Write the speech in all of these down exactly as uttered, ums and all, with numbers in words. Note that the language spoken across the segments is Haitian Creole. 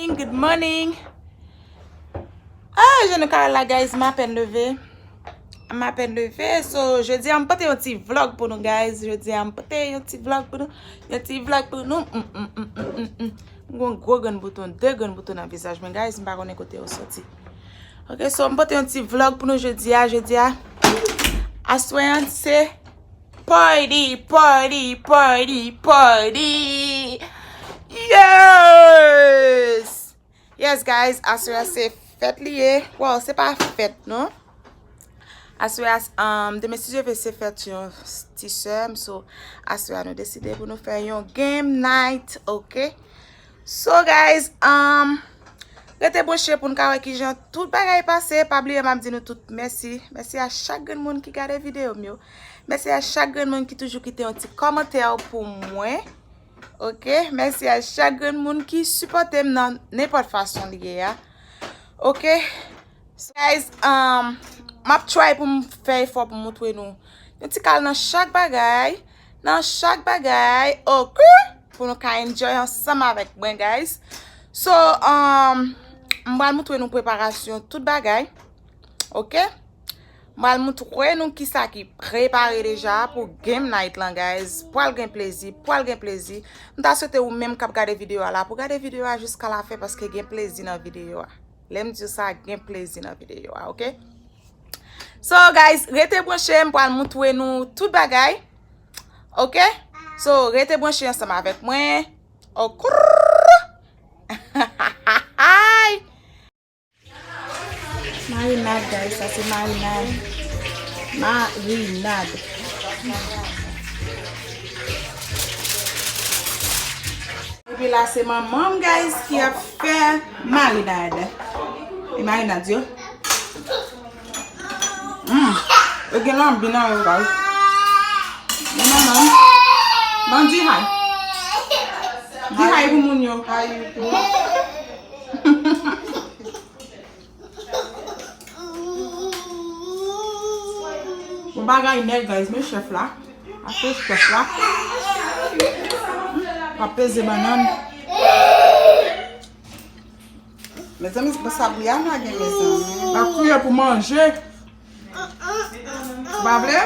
Good morning. Ah, je nou ka wè la, guys, m apèn leve. M apèn leve. So, jodi a m pote yon ti vlog pou nou, guys. Jodi a m pote yon ti vlog pou nou. Yon ti vlog pou nou. Mm, mm, mm, mm, mm, mm. M gon gwo grenn bouton, de grenn bouton nan vizaj mwen, guys. M pa konnen kote yo soti. Ok, so m pote yon ti vlog pou nou jodi a. Jodi a, aswè an se party, party, party, party. Yes! Yes, guys, aswè a se fèt li ye. Well, se pa fèt, non. Aswè a, um, demen si Dye vle se fèt yon s-, ti sè m. So, aswè a nou deside pou nou fè yon game night, ok? So, guys, um, rete branche pou n ka wè kijan tout bagay pase. Pa bliye, m ap di nou tout mèsi. Mèsi a chak grenn moun ki gade videyo m yo. Mèsi a chak grenn moun ki toujou kite yon ti kòmantè pou mwen. Ok, mèsi a chak grenn moun ki sipòte m nan nenpòt fason li ye a. Ok? So, guys, um, m ap try pou m fè efò pou m montre nou yon ti kal nan chak bagay, nan chak bagay, ok? Pou nou ka enjoy ansanm avèk mwen, guys. So, um, m pral montre nou preparasyon tout bagay. Ok? M pral montre nou kisa ki prepare deja pou game night lan, guys. Pral gen plezi, pral gen plezi. M ta swete ou menm k ap gade videyo a la, pou gade videyo a jiska lafen, paske gen plezi nan videyo a. Lè m di w sa, gen plezi nan videyo a, ok? So, guys, rete branche, m pral montre nou tout bagay. Ok? So, rete branche ansanm avèk mwen. Ok. Marinad, guys, sa se marinad. Marinad. Epi la, se manman m, guys, ki ap fè marinad. E marinad yo. Mm. Yo gen lanbi nan yo, guys. Men manman m. Nan di hi. Di hi pou moun yo. Hi. Bon bagay nèt, guys, men chèf la. Ase chèf la. Ap peze bannann. Mezanmi, se pa sa Brianna gen, mezanmi. L ap kriye pou manje. Ou pa vle?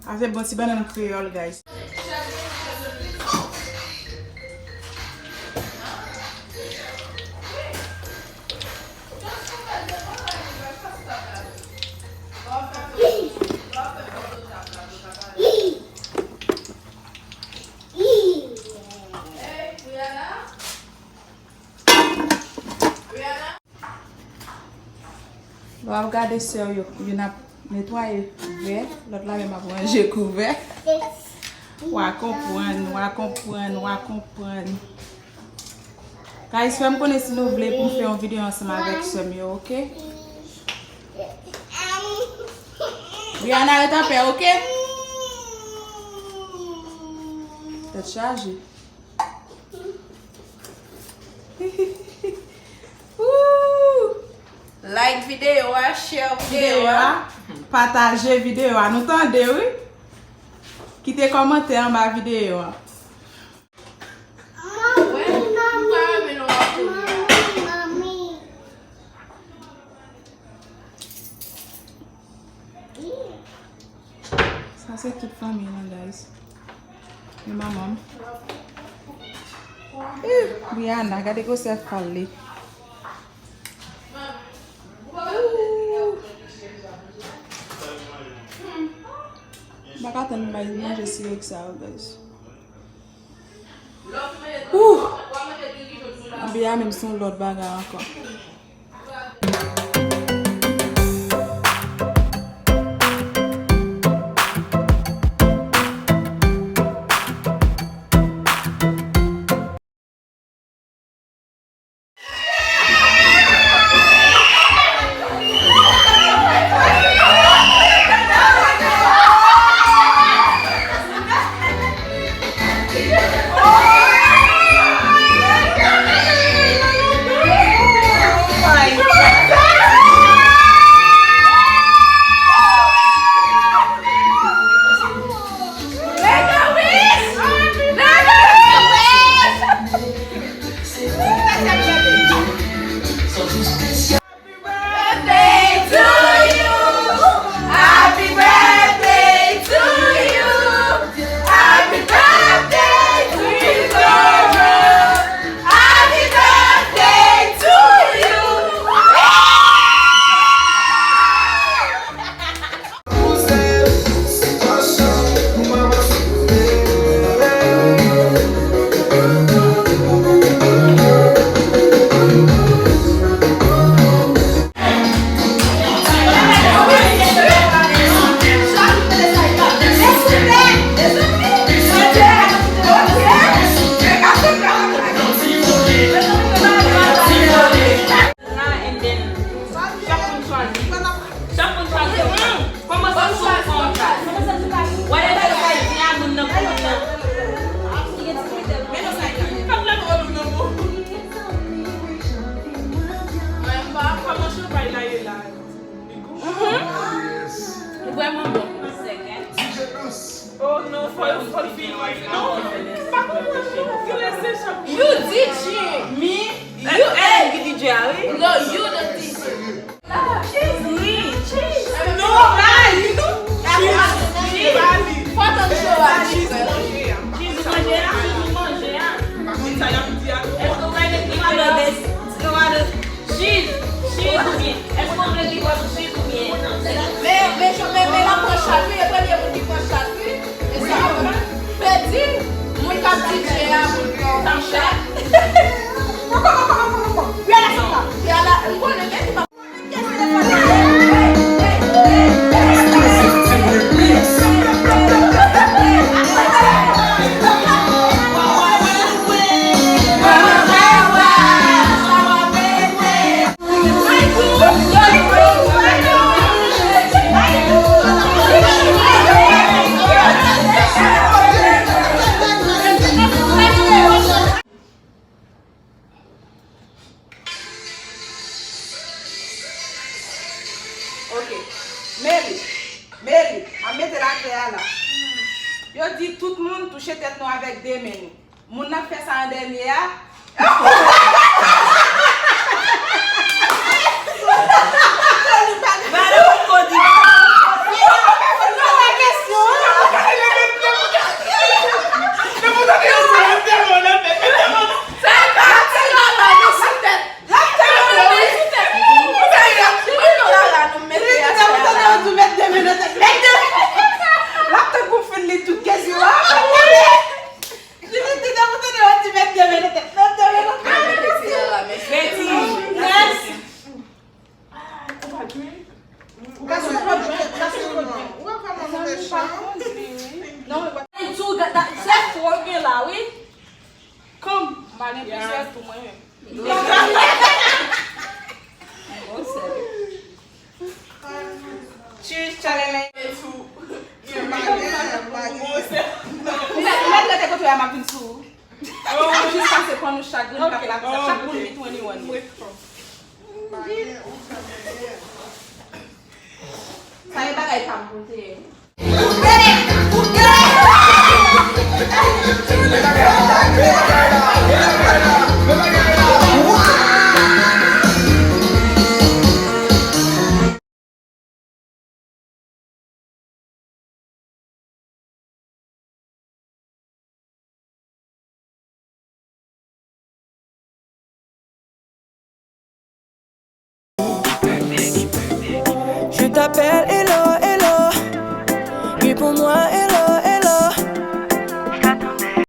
Sa se bon ti bannann kreyòl, guys. Lè w ap gade sè w yo, youn ap netwaye vè, lòt la menm ap ranje kouvè. W a konprann, w a konprann, w a konprann. Guys, fè m konnen si nou vle pou m fè yon videyo ansanm avèk sè m yo, ok? Brianna, ret anpè, ok? Tèt chaje. Ooh! Like videyo a, share videyo a, pataje videyo a. Nou tande, wi. Kite kòmantè anba videyo a. Wè, m pa renmen lè w ap kouri. Sa se tout fanmi lan, guys. E manman m. Ih, Brianna, gade gwosè fal li. M pa ka tann m bay manje sirèk sa yo, guys. Ooh! Anbi a menm se yon lòt bagay ankò. You D J. Me? You and the D J a, wi. No, you the D J. Cheese, wi, cheese. No, pa li. Cheese, cheese, pa li. Fò tann show a. Cheese manje a, cheese manje a. Èske w wè nèg ki pale? Cheese, cheese oubyen? Èske w vle li ba w cheese oubyen? Men, men, men, men l ap pran chat, wi. E premye moun ki pran chat, wi. E sa, Betty, moun k ap D J a, moun k ap chat. Kòman, kòman, kòman, kòman? Rihanna, sa. Rihanna, m konnen Betty pa Ok. Meli, Meli, a mete l atè a la. Yo di tout moun touche tèt nou avèk de men nou. Moun nan k fè sa an dènye a. Gade yon kodi. Sa e pa ti lala nou sou tèt. L ap tèt ou, wi. Li di tèt ou. Sa e pa ti lala nou mete a tèt la. Li di tèt ou, tande yon di mèt de men nan tèt. Mèt de men. L ap tankou m fin li tout kesyon an. Li di tèt ou, tande yon di mèt de men nan tèt. Mèt de men nan tèt. Mete ti lala, mèsi. Mèsi. Ou ka sou pwodui, ou ka sou pwodui. Ou wè kòman nou mechan. Non, men tou, gad, se fo gen la, wi. Kòm, m pa gen plizyè tou mwen menm. Cheers, Charlene. Ou mèt, ou mèt rete kote w a, m ap vin sou ou. Ou jis pase pran nou chak grenn kat la, konsa chak moun li twenty-one. Sa e bagay pa m pou l te ye. Je t'appelle, hello, hello. Réponds-moi,